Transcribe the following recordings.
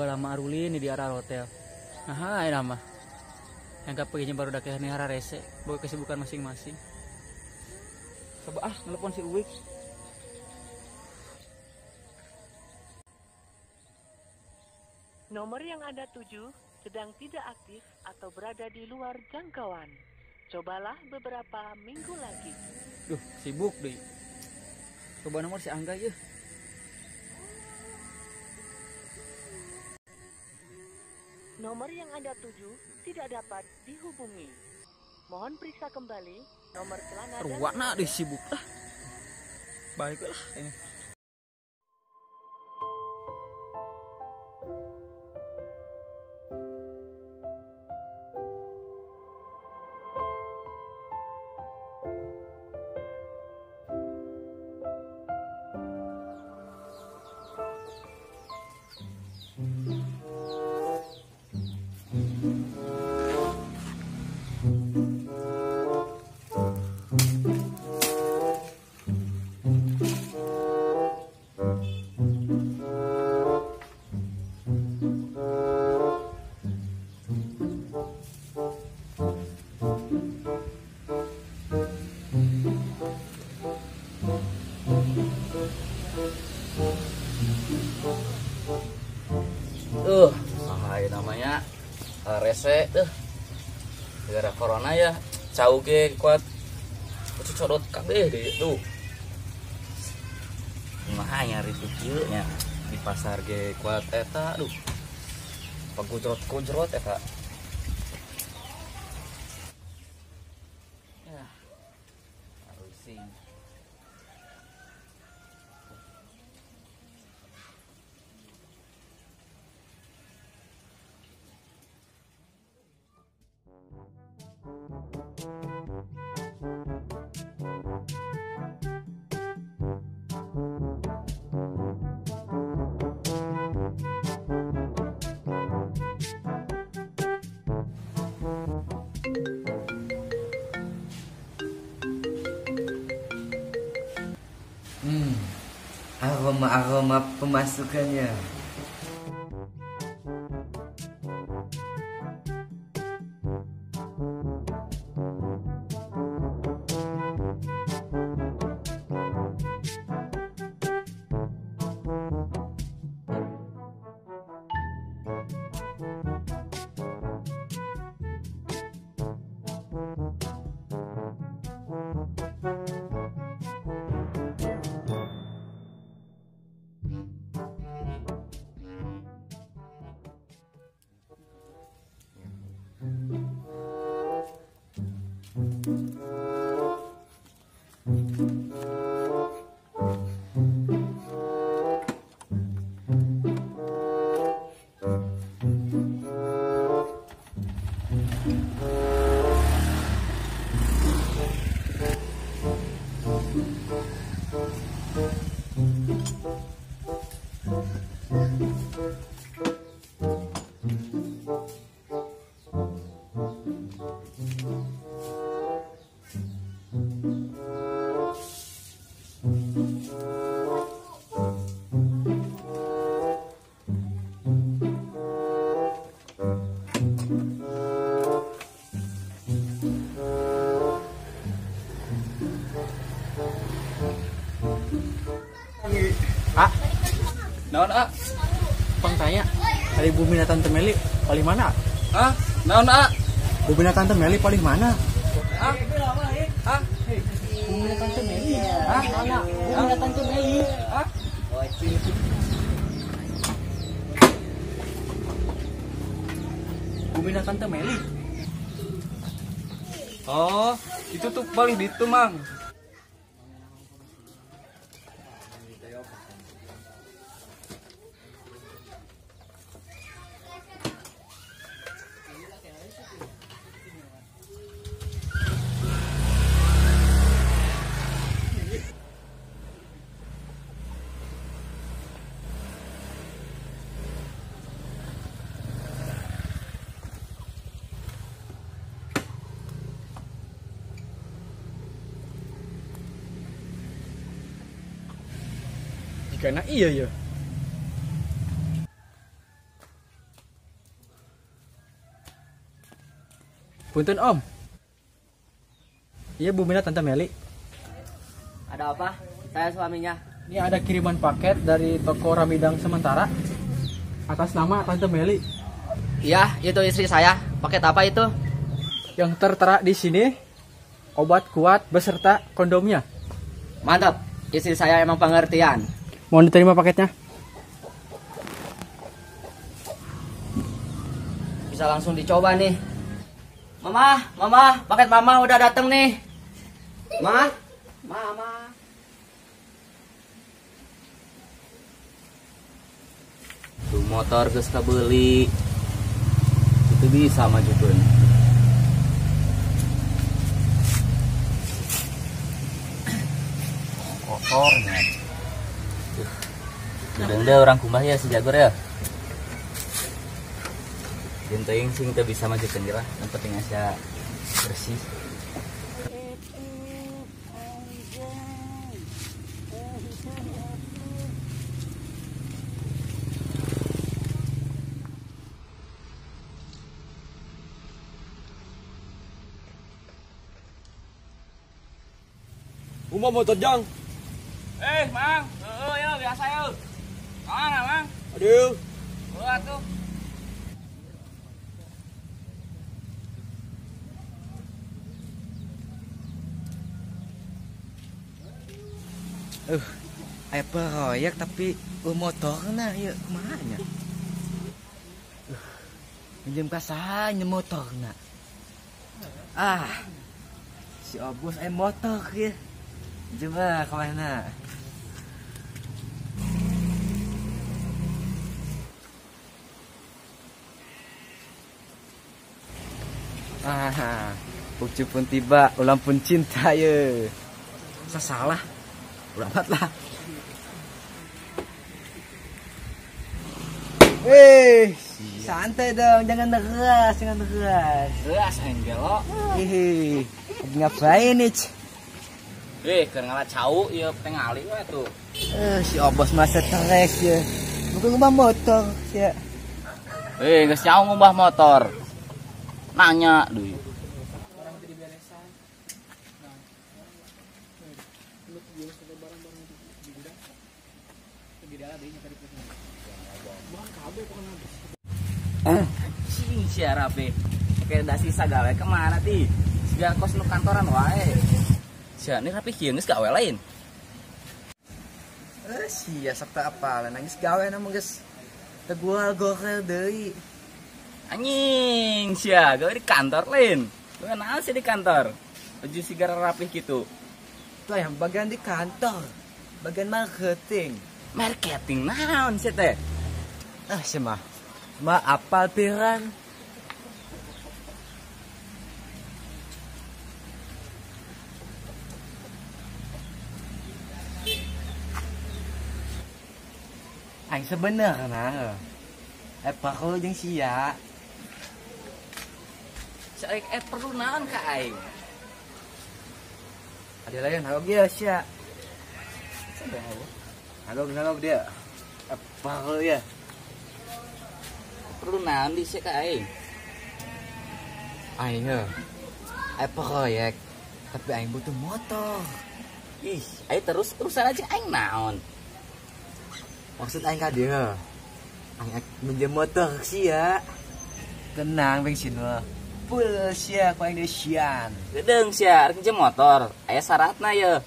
Lama arulin di arah hotel. Nah, ini mah. Yang kapaginya baru dah kayak nihara rese, bawa kesibukan masing-masing. Coba ah nelpon si Uwik. Nomor yang Anda tuju sedang tidak aktif atau berada di luar jangkauan. Cobalah beberapa minggu lagi. Duh, sibuk deh. Coba nomor si Angga ya. Nomor yang Anda tuju tidak dapat dihubungi. Mohon periksa kembali nomor celana dan... Ruana deh sibuk lah. Baiklah ini. Namanya rese tuh gara corona ya cau ge kuat cocodot kabeh deh tuh kumaha nyari kieu nya di pasar ge kuat eta duh pagujrot-gujrot eta ya pusing. Aroma-aroma pemasukannya. Ah, naon ah? Pang tanya, dari bumi Tante Meli paling mana? Ah, naon ah? Bumi Tante Meli paling mana? Ah, ah, bumi Tante Meli. Ah, mana? Bumi Tante Meli. Ah, bumi Tante Meli. Oh, itu tuh paling ditu, Mang. Karena iya ya. Punten Om. Iya Bu Mina Tante Meli. Ada apa? Saya suaminya. Ini ada kiriman paket dari toko Ramidang Sementara atas nama Tante Meli. Iya, itu istri saya. Paket apa itu? Yang tertera di sini obat kuat beserta kondomnya. Mantap. Istri saya emang pengertian. Mohon diterima paketnya. Bisa langsung dicoba nih. Mama, mama, paket mama udah dateng nih. Ma, mama. Tuh motor geus kabeuli. Itu bisa majukeun. Kotornya. Udah deh orang kumbah ya si Jagur ya. Jeung teuing sing teu bisa majukeun ge lah, yang penting asa bersih. Uma motor jang. Mang, heeh ya biasa ya. Mana, Mang? Aduh. Heuh atuh. Aya proyek tapi motorna ieu kumaha nya? Minjem ka saha nya motorna? Ah. Si Obos aya motor ieu. Coba kemana? Ah, bukti pun tiba, ulang pun cinta ye. Salah, ulang lah. Santai dong, jangan deras, jangan deras. Deras enggelo. Hihi, ngapain nih? Keur ngalah cau ieu tengali we tuh. Si Obos mah stres ya. Bukan ngubah motor sia. Geus nyaho ngubah motor. Nanya deui. Sing sia rapi. Oke, dasi sagale kemana ti? Siga kos nu kantoran wae. Sia ini rapi kieu geus gawe lain. Sia sok teu apal nangis gawe na mah geus tegual gorel deui. Anjing sia gawe di kantor lain. Gawe naon sih di kantor? Baju sigara rapih gitu. Tuh yang bagian di kantor, bagian marketing. Marketing naon sih teh? Ah sia mah. Mah apal piran. Aing sebenarnya perlu jeung sia. Saek perlu naon ka aing? Ada lain hagog dia sia. Hagog hagog dia. Perlu ya. Perlu naon di sia ka aing? Aing heuh. Proyek tapi aing butuh motor. Ih, aing terus urusan aja aing naon? Maksud aing ka dieu. Aing minjem motor sia. Tenang bensin mah. Full sia ku aing desian. Gedeung sia rek minjem motor. Aya syaratna ye.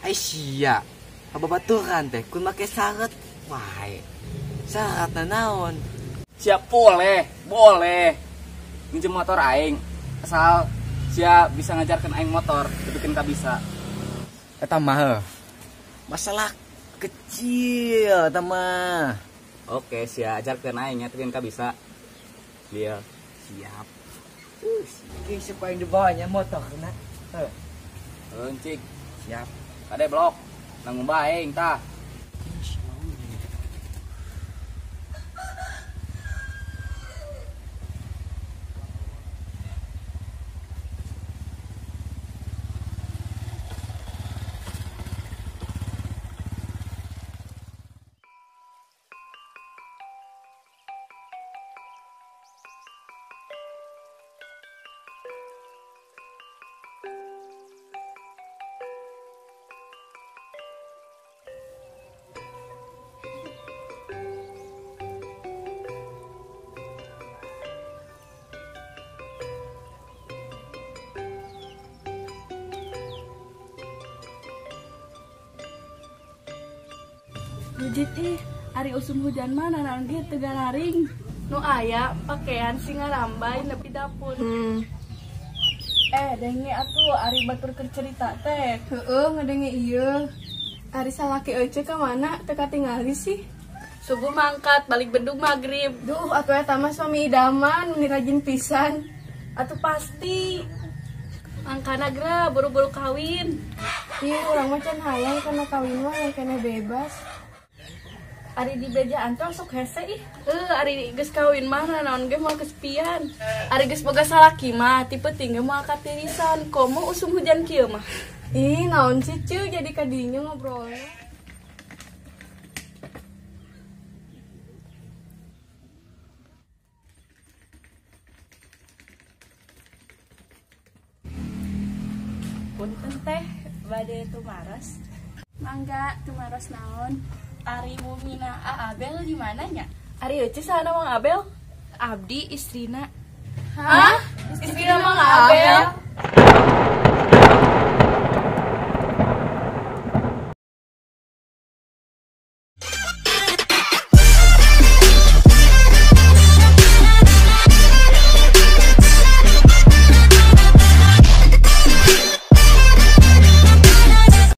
Ai sia. Babaturan teh kun make syarat wae. Syaratna naon? Sia boleh, boleh. Minjem motor aing. Asal sia bisa ngajarkan aing motor, bikin ka bisa. Eta mah heuh. Masalah kecil eta mah. Oke, sia ajarkeun aing nya teuing ka bisa. Dia siap. Ki siapa yang dibawanya motorna? Heuh. Encik, siap. Kade blok. Nang ngumbah aing tah. Rujit ih, ari usum hujan mah nanaon ge teu gararing. Nu aya pakaian sing ngarambai nepi dapur. Denge atuh ari batur keur cerita teh. Heeh, ngadenge ieu. Ari salaki euce ka mana teu katingali sih. Subuh mangkat, balik bedug magrib. Duh, atuh eta mah suami idaman, meni rajin pisan. Atuh pasti. Mangkana geura buru-buru kawin. Ih, urang mah can hayang kana kawin mah yang kena bebas. Ari di bejaan teh sok hese ih. Ari geus kawin mah naon ge moal kesepian. Ari geus boga salaki mah tipe tinggal moal katirisan. Komo usum hujan kieu mah. Ih, naon sih ceu jadi kadinya ngobrolnya. Punten teh bade tumaros. Mangga tumaros naon? Ari Bumina A Abel di mana nya? Ari euce sana Mang Abel? Abdi istrina. Hah? Istrina Mang Abel?